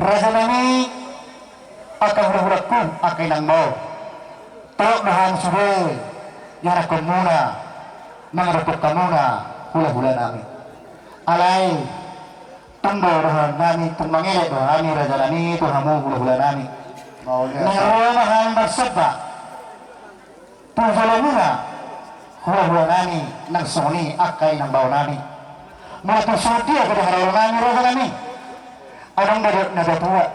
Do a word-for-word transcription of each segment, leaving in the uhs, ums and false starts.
Raja nami, angka hulahulangku, angka inang bao. Torop do hami sude ianakhonmuna mangadophon hamuna hulahula nami. Alai tung do dohonon nami, tung mangelek do hami raja nami tu hamu hulahula nami. Mauliate. Nang ro ma hami marsomba tu jolomuna hulahula nami, nang songon i angka inang bao nami. Molo tung songon dia gabe haroro nami raja nami, adong do didok na tua.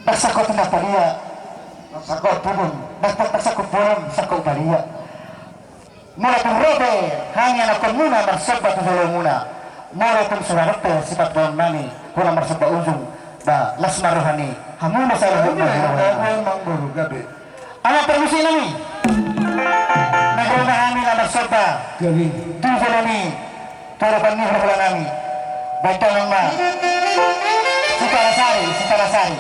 Ndang sangkot inang padia, ndang sangkot bulung, ndang sangkot bolon, sangkot padia. Molo tung ro pe hami anakhonmuna marsomba tu jolomuna, molo tung so adong pe sipata dohonon nami hona marsomba ujung, ba las ma roha ni hamu na saluhutna. Gabe, gabe, emang boru, gabe. Amang parmusik nami, nang ro ma hami na marsomba tu jolo ni, tu adopan ni hulahula nami. Baen damang ma. Sitalasari, sitalasari.